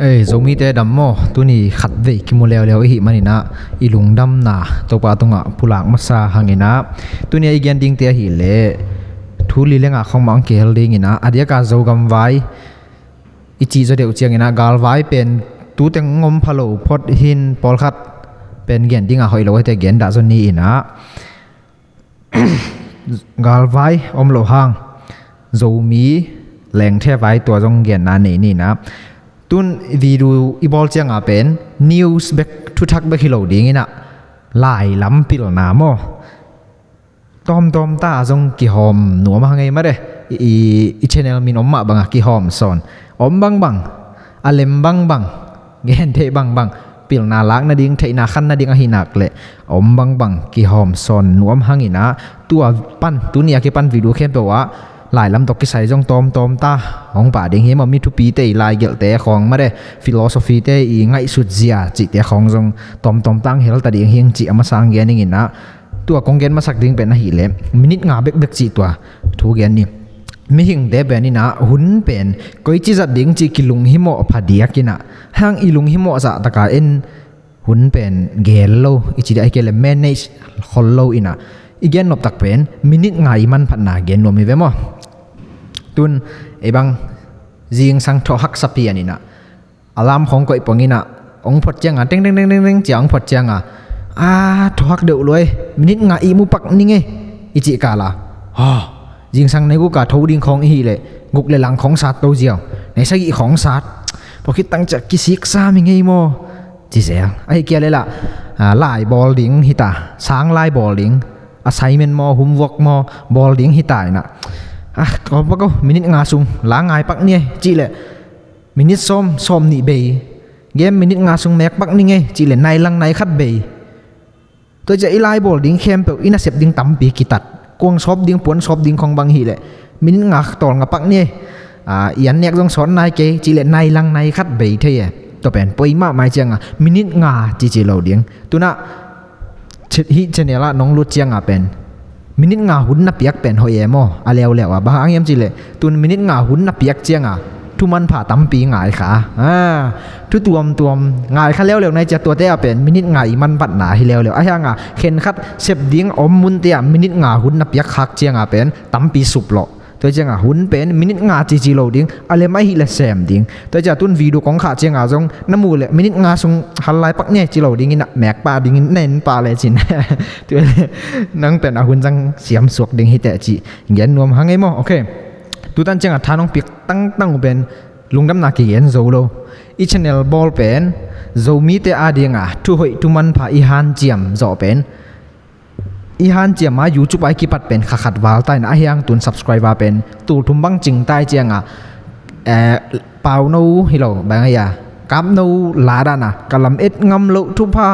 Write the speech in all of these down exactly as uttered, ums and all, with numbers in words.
Ei, Zomite dam maw? Tuni khatvei kimu leuleu i hih maninah i lungdamna Topa tungah pulak masa hanginah tuni a i gen dingte ahileh thu li le nga khong mah ang kihel dinginah a diaka Zogam vai i cih zaw deuh cianginah galvai pen tuteng ngom pha lo phot hin pawlkhat pen gen dinga hoih lo hete gen dah zaw ni inah galvai om lo hang Zomi lengthe vai tua zong genna nei ninah tun video i bawl cianga pen news bek thuthak bek hi lo dinginah lailam pilna maw? Tawmtawm ta zong kihawm nuam hang ei mare. I, i channel min om mah banga kihawm sawn om bangbang a lem bangbang gen theih bangbang pilna lak nading theihna khan nading ahi nak leh om bangbang kihawm sawn nuam hanginah tua pan tuni a kipan video khempeuh ah lailam tawh kisai zong tawmtawm ta hong pah ding hi maw? Mi thupite i laigelhte khawng mare philosophyte i ngaihsut zia cihte khawng zong tawmtawm ta ang hel ta ding hi ang cih a masa ang gen inginah tua kong gen masak ding pen ahileh minit nga bekbek cih tua thu gen ni. Mihingte pen inah hun pen koici zat ding cih kilunghimawh phadiak inah hang i lunghimawh zahtaka en hun pen gel lo i ci dia ahikei le manage khol lo inah i gen noptak pen minit nga i manphatna gen nuam hi ve maw? Tun ei bang zingsang thawhak sapian inah alarm khong koih ponginah ong phot cianga teng teng teng teng teng cia ong phot cianga a thawhak deuh luai minit nga i mupak ninge i cih kala ha zingsang nei guka tho ding khong i hileh guk le lang khong sat to ziau nei sagih khong sat pawkhit tang cia kisiksa mi ngei maw? Ci zel ahi kia lela lai bawl ding hita sang lai bawl ding assignment maw homework maw bawl ding hita inah a kawpa ko minit nga sung la ngai pak ni e cih leh minit sawm sawm nih bei game minit nga sung mek pak ni ngei cih leh nai lang nai khat bei. Tua ciah i lai bawl ding khempeuh i nasep ding tampi kitat kuang sawp ding puan sawp ding khong bang hileh minit nga tawl nga pak ni e. I an nek zong sawt nai kei cih leh nai lang nai khat bei thei e. Tua pen poi mahmai cianga minit nga cici lo ding tunah hih channel ah nong lut cianga pen minit nga hun na piak pen hoih e maw? A leuleu a bang hang hiam cihleh tun minit nga hun na piak cianga thuman pha tampi ngai kha thu tuamtuam ngai kha leuleu nai cia tuate a pen minit nga i manphatna hi leuleu ahianga khenkhat sep ding om munte ah minit nga hun na piak khak cianga pen tampi sup lawh. Tua cianga hun pen minit nga cici lo ding a lem ahih le sem ding. Tua cia tun video kong khah cianga zong na muh le minit nga sung hal lai pak ne ci lo dingin a mek pah dingin nen pah le cin. Tua le nang pen a hun zang siam suak ding hi teh ci gen nuam hang ei maw? Ok. Tutan cianga tha nong piak tangtang uh pen lungdamna kigen zo lo. I channel bawl pen Zomite a dinga thuhoih thumanpha i hanciam zawh pen i hanciam a YouTube a i kipat pen kha khat val ta in a hiang tun subscriber pen tul thum bang cing ta i cianga eh, pauno hi lo bang a kap no la dana ka lam et ngam loh thupha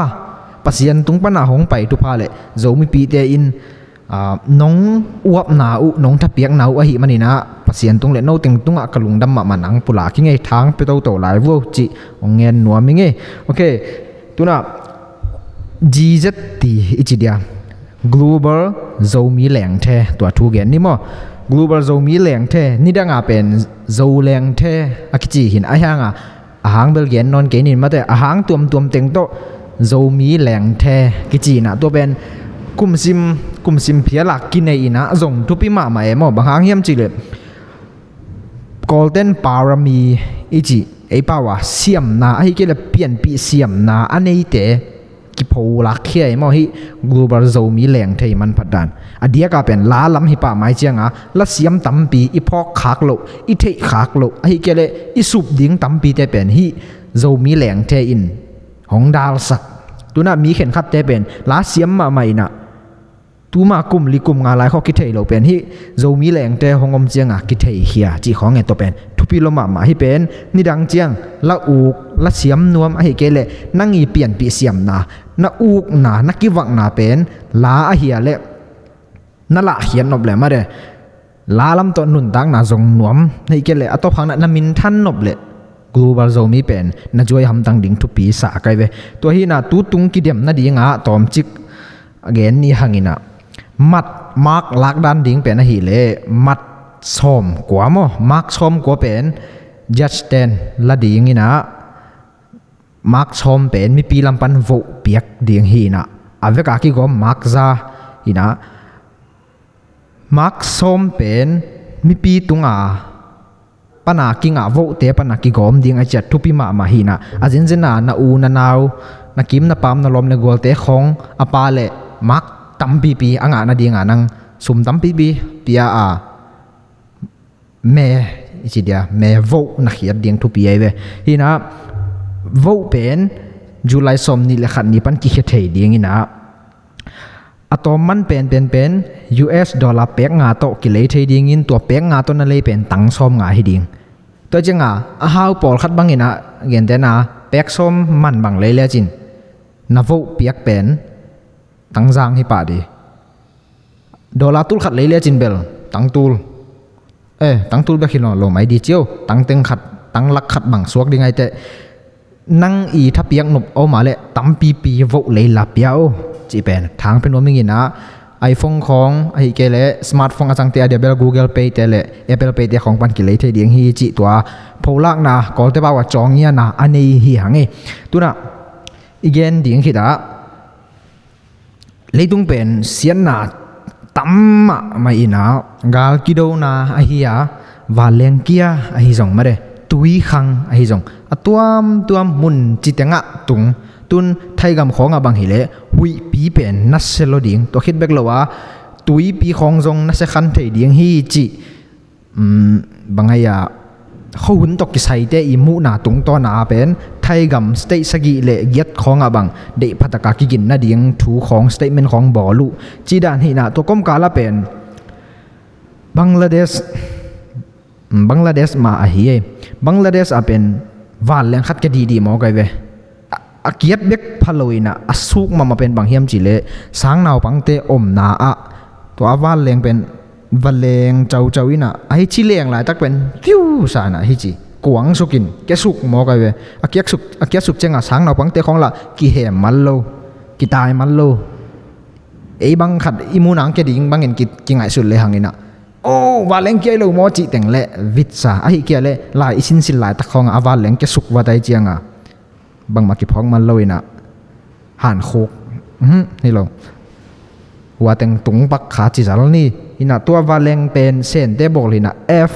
Pasian tung pana hong pai thupha le Zomipite in ah, nong uapna uh nong thapiakna uh ahi manina Pasian tung le no teng tungah ka lungdam mahmah nang pula kingei thang pe toto lai vuau ci hong ngen nuam i ngei. Ok. Tuna G Z T i ci dia Global Zomi Lengthe tua thu gen ni maw? Global Zomi Lengthe nidanga pen Zo Lengthe a kici hin a hianga a hang bel gen nawn kei nin mate a hang tuamtuam teng tawh Zomi Lengthe kici inah tua pen kumsim kumsim phialak kinei inah zong thupi mahmah e maw? Bang hang hiam cihleh Kawlten parami i cih ei pau a siamna ahi kei le pianpih siamna a neite kipho lakkhia i maw? Hih Global Zomi Lengthe i manphat dan a diaka pen la lam hi pah mai cianga la siam tampi i phawk khak loh i theih khak loh ahi kei le i sup ding tampite pen hih Zomi Lengthe in hong dalsak. Tuna mi khenkhatte pen la siam mahmah inah tuma kum li kum nga lai khaw kithei lo pen hih Zomi Lengthe hong om cianga kithei khia cih khawng e tua pen thupi lo mahmah hi pen nidang ciang la uk la siam nuam ahi kei le nang i pianpih siamna na ukna na kivakna pen la ahia le na lahkhiat nop le mare la lam tawh nuntakna zong nuam ahi kei le a tawphang na na minthan nop le Global Zomi pen na zuai hamtang ding thupi sa kai ve. Tua hina tutung kidem nadinga tawmcik a gen ni hangina mat mak lakdan ding pen ahi le mat sawm kua maw? Mak sawm kua pen judge ten la dingina mark sawm pen mipi lam pan vote piak ding hi inah, a veka kigawm mark za inah, mark sawm pen mipi tunga pana kingah vote-te pana kigawm ding a ciat thupi mahmah hi inah, a zinzina na u na nau, na kim na pam, na lawm le gualte khawng a pa le mark tampipi a ngah nadinga nang sum tampipi pia a, me i ci dia, me vote na khiat ding thupi ahi ve. Hi inah vote pen July sawm nih le khat ni pan kikhia thei ding inah, a tawm man penpen pen U S dollar pek nga tawh kilei thei dingin, tua pek nga tawh na lei pen tang sawm nga hi ding. Tua cianga a hau pawlkhat bang inah, gentehna pek sawm man bang lei lecin na vote piak pen tang zang hi pah di. Dollar tul khat lei lecin bel tang tul, eh, tang tul bek hi lo, lo mai di cio, tang teng khat, tang lak khat bang suak ding ahi teh, nang i thapiak nop a om a leh tampipi vote lei la pia o, cih pen thang pia nuam ing inah, iPhone khawng ahi kei leh smartphone a cangte a dia bel Google Pay te le Apple Pay te khawng pan kilei thei ding hi cih tua pholakna, Kawlte pau a cawngiana a nei hi hang e. Tunah i gen ding khit ah, leitung pen siatna tam mahmah inah, gal kidona ahi a, vanleng kia ahi zong, mare tui khang ahi zong, a tuamtuam mun ci tengah tung. Tun thaigam khawngah bang hileh huihpi pen nasia lo ding, tua khit bek lo a tuipi khawng zong nasia khan thei ding hi cih, um, bang ahi a, khuahun tawh kisaite i muhna tungtawna a pen thaigam state sagih le giat khawngah bang deih phataka kigin nading thu khawng, statement khawng bawl uh. Cih dan hi inah, tua kawmkal ah pen Bangladesh, um, Bangladesh mah ahi e. Bangladesh ah pen vanleng khat kia didi maw kai ve. A, a kiat bek pha lo inah, a suk mahmah pen bang hiam cih leh, sang naupangte omna ah tua vanleng pen vanleng caucau inah, ahi ci leng laitak pen fiu sa inah, ahi ci kuang sukin kia suk maw kai ve. A kiak suk, a kiak suk cianga sang naupangte khawng lah kihem mal lo, kitai mal lo. Ei bang khat i muhna kia ding bangin ki, kingaihsut le hang inah, o, vanleng kia hi lo maw cih teng leh vitsa, ahi kia leh lai i sinsin laitak khawngah a vanleng kia suk vat ahi cianga bangmah kiphawk man lo inah, hankhuk, mhm, hi lo. Hua teng tung pak kha ci zal ni. Inah tua vanleng pen Sente bawl hi inah, F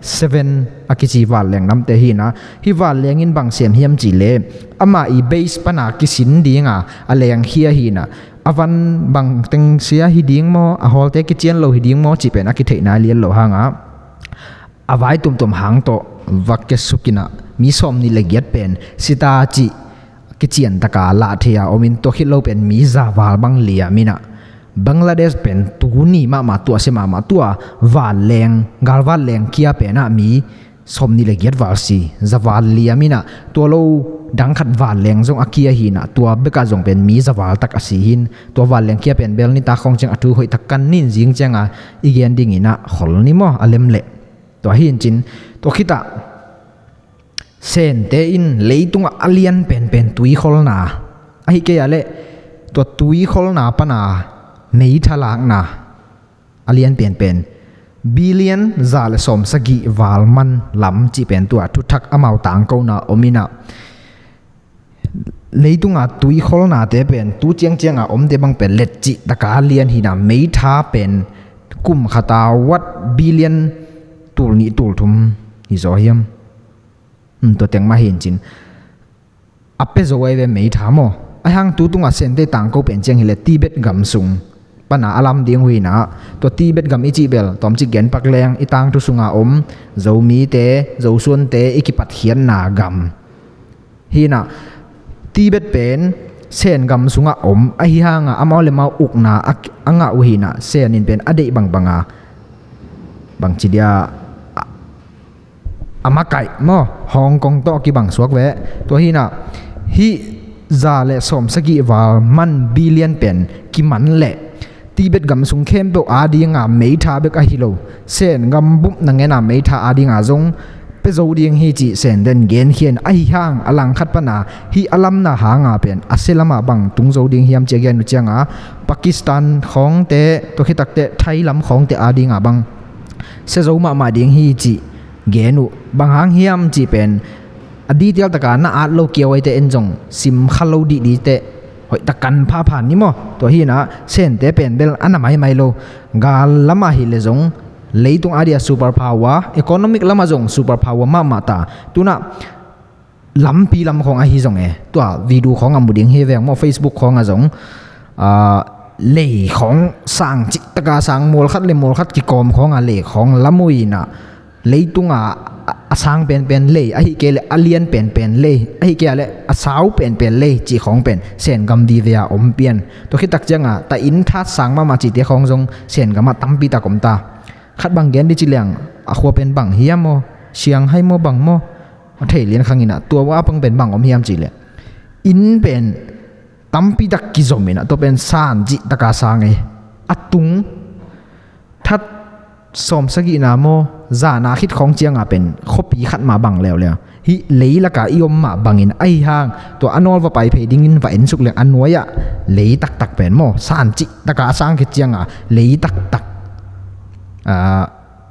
seven a kici vanleng namte hi inah, hih vanleng in bang sem hiam cih leh, amah i base pana kisin dinga a lengkhia hi inah, a van bang teng sia hi ding maw, a hawlte kician lo hi ding maw cih pen a kitheihna lian lo hangah, a vai tuamtuam hang tawh va kia suk inah, mi sawm nih le giat pen sita cih kiciantaka lah thei a omin, tua khit lo pen mi za val bang liam inah, Bangladesh pen tuni mahmah tua sia mahmah, tua vanleng, galvanleng kia penah mi sawm nih le giat val si, za val liam inah, tua lo dang khat vanleng zong a kia hi inah, tua bekah zong pen mi za val tak a si hi in, tua vanleng kia pen bel nitak khawng ciang a thu hoih tak kan nin zing cianga i gen ding inah khol ni maw, a lem leh. Tua hi in cin, tua khitah Sente in leitungah a lian penpen tuikholna, ahi kei ah leh tua tuikholna pana meitha lakna a lian penpen billion za le sawm sagih val man lam cih pen tua thuthak amau tangkona om inah, leitunga tuikholnate pen tu ciangcianga omte bang pen letcih taka lian hi inah, meitha pen kum khata watt billion tul nih tul thum hi zaw hiam? Hmm, tua teng mah hi in cin, a pia zo ahi ve meitha maw. Ahi hang tu tunga Sente tangko pen ciang hileh Tibet gam sung pana a lam ding uh hi inah, tua Tibet gam i cih bel tawmcik genpak leng i tangthu sunga om Zomite, Zosuante i kipatkhiatna gam hi inah, Tibet pen Sen gam sungah om ahi hangah amau le mau ukna a, a ngah uh hi inah, Sen in pen a deih bangbanga, bangci dia, a, a makaih maw, Hong Kong tawh kibang suak ve. Tua hi inah, hih za le sawm sagih val man billion pen kiman leh Tibet gam sung khempeuh adinga meitha bek ahi lo, Sen gam bupna ngena meitha adinga zong pia zo ding hi cih Senten genkhia in, ahi hang a langkhat pana hih a lamna hanga pen a sia lama bang tung zo ding hiam cih a gen uh cianga, Pakistan khawngte, tua khitakte Thai lam khawngte adinga bang sia zo mahmah ding hi cih gen uh. Bang hang hiam cih pen a detail taka na at lo kiau aite en zong sim kha lo dihdih teh hoih tak kan phaphan ni maw? Tua hinah Sente pen bel a na maimai lo. Gal lamah hileh zong leitung adia super power, economic lamah zong super power mahmah ta. Tunah lampi lam khawng ahi zong e, tua video khawng a mu ding hi veng maw, Facebook khawng a zong, ah, lei khawng sang cih taka sang, mual khat le mual khat kikawm khawng a lei khawng lam uh inah leitunga a, a sang penpen lei, ahi kei le a lian penpen lei, ahi kei le a sau penpen lei cih khawng pen Sen gam vive a om pian. Tua khit tak cianga ta inn that sang mahmah cihte khawng zong Sen gamah tampi tak om ta. Khat bang gen di ci leng, a khua pen bang hiam maw, Shanghai maw, bang maw, a thei lian khang inah, tua a pang pen bang om hiam cih leh, inn pen tampi tak kizom inah, tua pen san cih taka sang e. A tung that sawm sagihna maw, zana khit khawng cianga pen khuapi khat mah bang leuleu. Hih lei laka i om mah bangin ahi hang, tua a nawl va pai phei dingin va ensuk leng a nuai-ah lei taktak pen maw, san cih taka a sang khit cianga lei taktak, ah,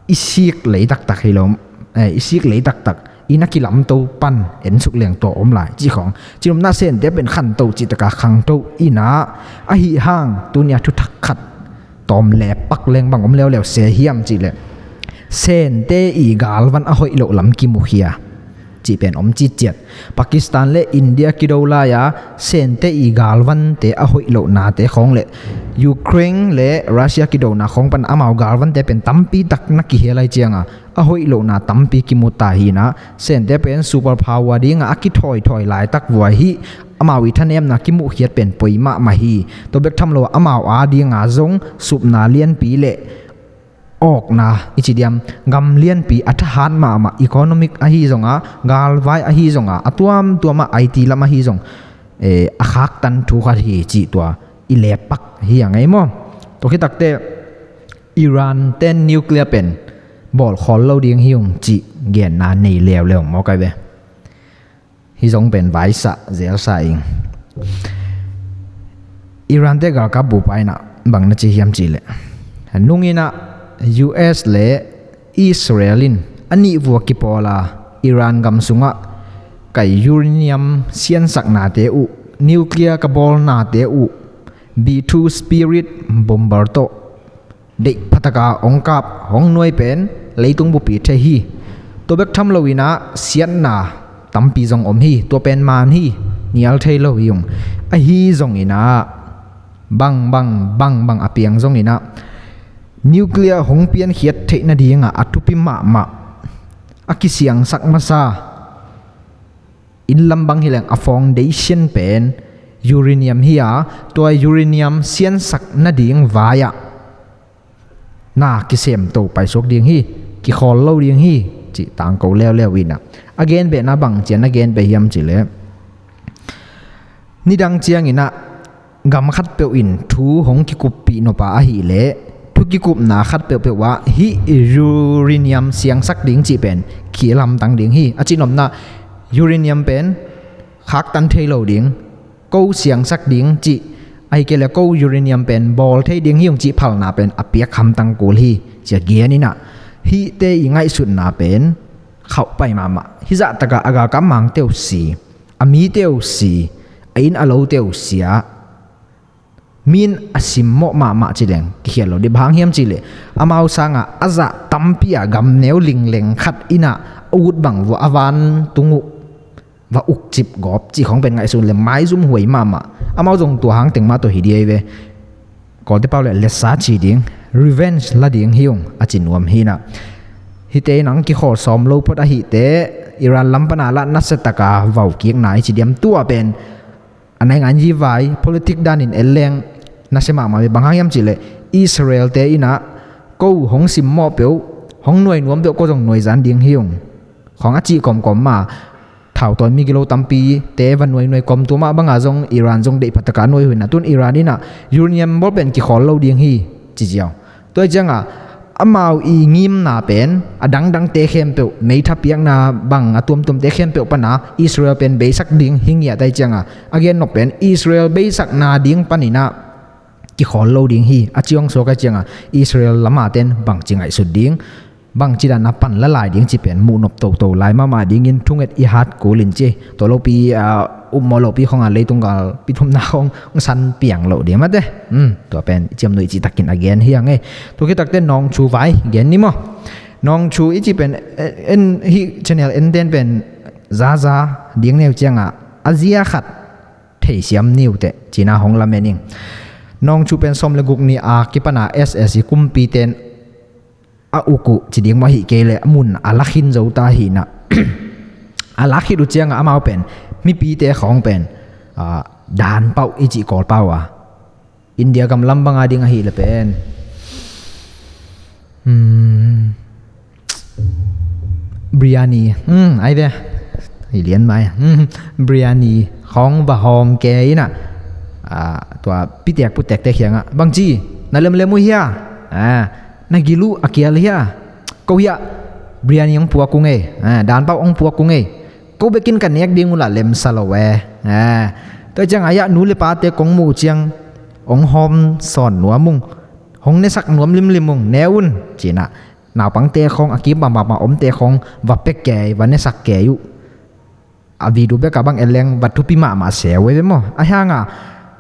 i sik lei taktak hi lo, eh, i sik lei taktak, inn a kilamto pan ensuk leng tua om lai cih khawng. Cinopna Sente pen khanto cih taka khangto inah, ahi hang tunia thuthak khat tawm le pak leng bang om leuleu se hiam cih leh, Sente i galvan a hoih loh lam kimukhia cih pen om citciat. Pakistan le India kido lai-a Sente i galvante a hoih lohnate khawng le Ukraine le Russia kidona khawng pan amau galvante pen tampi tak na kihel lai cianga a hoih lohna tampi kimu ta hinah, Sente pen super power dinga a kithawithawi laitak vua hi. Amau i thanemna kimuhkhiat pen poi mahmah hi. Tua bek tham lo amau a dinga zong supna lianpi le awkna i ci diam, gam lianpi a thahat mahmah, economic ahi zonga, galvai ahi zonga, a tuamtuama I T lam ahi zong, eh, a khaktan thu khat hi cih tua i lepak hi a ngei maw? Tua khit takteh Iran ten nuclear pen bawl khawl lo ding hi ung cih genna nei leuleu maw kai ve. Hi zong pen vaisa zelsa ing. Iran te galkap bupa inah bang na ci hiam cih leh, nunginah U S le Israel in a nih vua kipawla Iran gam sungah kai uranium siansaknate uh, nuclear ka bawlnate uh, B two Spirit bomber tawh deih phataka hong kap, hong nuai pen leitung bupi thei hi. Tua bek tham loinah siatna tampi zong om hi. Tua pen man hi, nial thei lo hi ung. Ahi zonginah bang bang bang bang a piang zonginah nuclear hong piankhiat theih nadingah a thupi mahmah a kisiangsak masa inn lam bang hileng a foundation pen uranium hi a, tua uranium siansak nading vai-ah na kisemto paisuak ding hi, kikhawl lo ding hi, cih tangko leuleu inah. A genbehna bang cian a genbeh hiam cih leh, nidang cianginah gam khatpeuh in thu hong kikuppih nop a ahih leh, thu kikupna khatpeuhpeuh ah hih uranium siangsak ding cih pen kilamtang ding hi. A cihnopna uranium pen khaktan thei lo ding, ko siangsak ding cih, ahi kei leh ko uranium pen bawl thei ding hi ung cih phalna pen a piak hamtang kul hi, cia gen inah. Hihte i ngaihsutna pen khauh pai mahmah. Hih zahtakah a galkap mangte uh si, a mite uh si, a inn a lote uh si ah, mi in a simmawh mahmah ci leng kikhial lo dih. Bang hang hiam cih leh, amau sangah a zah tampi ah gam neu lingleng khat inah a ut bang vua a vantung uh va ukcip gawp cih khawng pen ngaihsun le maizum huai mahmah. Amau zong tua hang teng mah tawh hi dih ei ve. Kawlte pau le lesa ci ding, revenge la ding hi ung a ci nuam hi inah. Hihte in ang kikhawl sawm lo phot ahihte Iran lam pana lah nasia taka vau kikna i ci diam, tua pen a naingan yi vai politik danin en leng nasia mahmah ve. Bang hang hiam cih leh Israel te inah ko hong simmawh peuh, hong nuai nuam peuh, ko zong nuai zan ding hi ung khawng a cih kawmkawm mah. Thautawi migilo tampite va nuainuai kawm tua mah banga zong Iran zong deih phataka nuai huina tun Iran inah uranium bawl pen kikhawl lo ding hi ci ziau. Tua hi cianga amau i ngimna pen a dangdangte khempeuh, meitha piakna bang a tuamtuamte khempeuh pana Israel pen beisak ding hi ngiat ahi cianga, a gen nop pen Israel beisakna ding paninah kikhawl lo ding hi. A ciang suak ahi cianga Israel lama ten bangci ngaihsut ding, bangci dan a pan la lai ding ci pen muh nop toto lai mahmah dingin thunget i hat kul in ci. Tua lopi a upmawh lopi khong a leitung gal pithumna khong san piang loh ding mate. Tua pen i ciamnuih cihtakin a gen hi hang e. Tua khit takte nawngthu vai gen ni maw? Nawngthu i ci pen en hi channel enten pen zaza ding neu ciangah a zia khat theisiam niuteh cina hong lamen ing. Nawngthu pen sawm le guk ni a kipana S S i kumpiten a uk uh ci ding mah hih kei le a mun a lakhin zo ta hinah a lakhit uh ciangah amau pen mipite khawng pen dan pauh i cih kawl pauh a India gam lam banga ding ahih le pen biryani ai ve hi lian mai biryani khawng va hawm ke inah tua pitek putekte khiangah bangci na lemlem uh hia na gil uh a kial hia ko hiah biryani hong puak uh ngei dan pauh hong puak uh ngei ko bekin ka nek ding uh lah lemsa lo e tua ciang ayah nu le pate kong muh ciang hong hawm sawn nuam ung hong nesak nuam limlim ung ne un cinah naupangte khawng a kim bambama omte khawng va pek kei va nesak kei uh a video bek a bang eleng va thupi mahmah seu e ve maw a hianga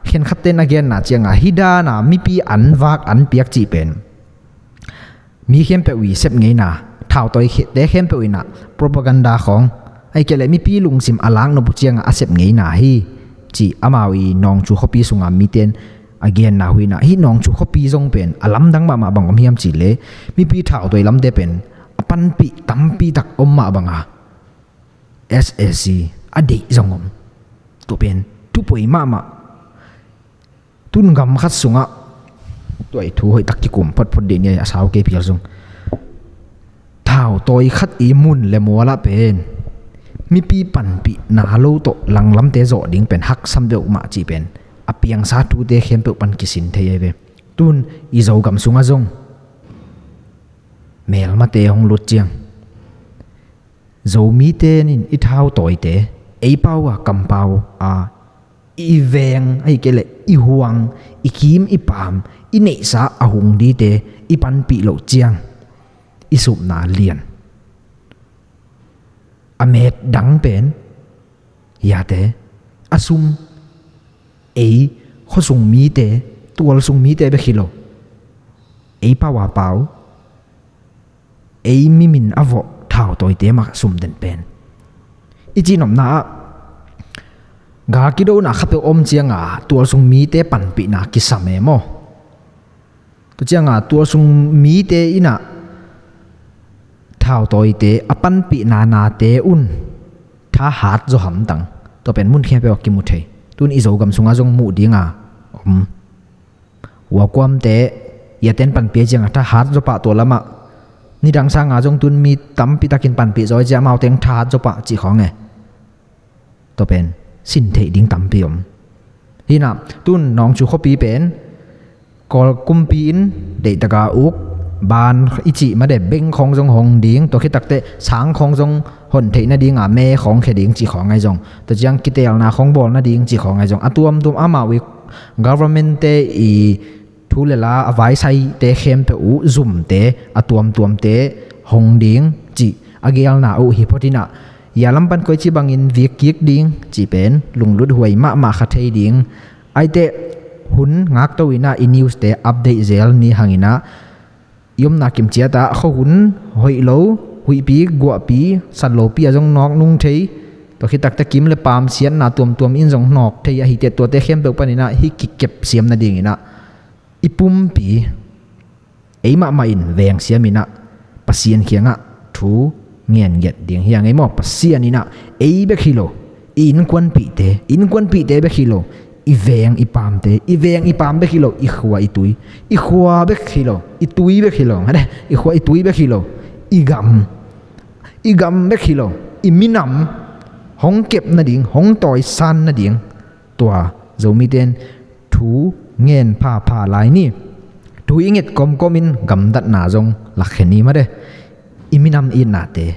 khenkhatte na genna cianga hi dana mipi an vak an piak cih pen mi khempeuh i sep ngeina thautawite khempeuh inah propaganda khawng ai kei le mipi lungsim a lak nop uh cianga a sep ngeina hi cih amau i nawngthu khuapi sunga miten a genna huinah hih nawngthu khuapi zong pen a lamdang mahmah bang om hiam cih le mipi thautawi lamte pen a panpih tampi tak om mah banga S A C a deih zong om tua pen thupoi mahmah tun gam khat sungah tuai thu hoih tak kikum photphot dih ni a sau kei phial zong thautawi khat i mun le mualah pen mipi panpih na lo tawh langlamte zawh ding pen haksam deuh mah cih pen a piangsa thute khempeuh pan kisin thei ai ve tun i Zogam sungah zong melmate hong lut ciang Zomite in i thautawite ei pau a kampau a i veng ahi kei le i huang i kim i paam i neihsa a hung dite i panpih loh ciang i supna lian a met dang pen hiate a sum ei khuasung mite tualsung mite bek hi lo ei pau a pau ei mimin a vawh thautawite mah sum den pen i cihnopna ah gal kidona khapeuh om cianga tualsung mite panpihna kisam e maw? Tua cianga tualsung mite inah thautawite a panpihna nate un thahat zaw hamtang tua pen mun khempeuh a kimu thei tun i Zogam sunga zong muh dinga om huakuamte iaten panpih cianga thahat zawpah tua lamah nidang sanga zong tun mi tampi takin panpih zaw i cia amauteng thahat zawpah cih khawng e tua pen sin theih ding tampi om hinah tun nawngthu khuapi pen Kawl kumpi in deihtaka uk ban i cih made beng khawng zong hong ding tua khit takte sang khawng zong hon theih nadinga me khawng khia ding cih khawng ai zong tua ciang kitelna khawng bawl nading cih khawng ai zong a tuamtuam amau i government te i thu le la a vaisaite khempeuh uh zumte a tuamtuamte hong ding cih a gelna uh hi photinah ia lam pan koici bangin vik kik ding cih pen lunglut huai mahmah kha thei ding aiteh hun ngakto inah i newste update zel ni hanginah i omna kimciatah khuahun hoih lo huihpi guahpi sanlopi a zong nawk nung thei tua khit takte kim le paam siatna tuamtuam in zong nawk thei ahi teh tuate khempeuh paninah hih kikep siam nadinginah i pumpi ei mahmah in veng siaminah Pasian khiangah thu ngen ngiat ding hiang ei maw? Pasian inah ei bek hi lo i innkuanpihte innkuanpihte bek hi lo i veng i paamte i veng i paam bek hi lo i khua i tui i khua bek hi lo i tui bek hi lo i khua i tui bek hi lo i gam i gam bek hi lo i minam hong kep nading hong tawisan nading tua Zomite in thu ngen phapha lai ni. Thu i nget kawmkawm in gamtatna zong lakkhia ni made i minam itnate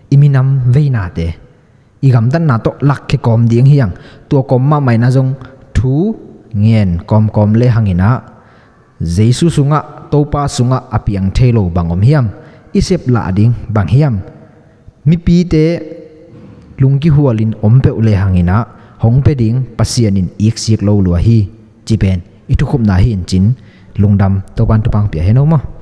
i minam veinate i gamtatna tawh lakkhia kawm ding hiang tua kawm mahmah inah zong thu ngen kawmkawm le hanginah Jesu sungah Topa sungah a piang thei lo bang om hiam? i sep lah ding bang hiam? Mipite lungkihualin om peuh le hanginah hong pia ding Pasian in iksik lo lua hi. Ci pen i thukhupna hi in cin lungdam Topan thupha pia hen aw maw.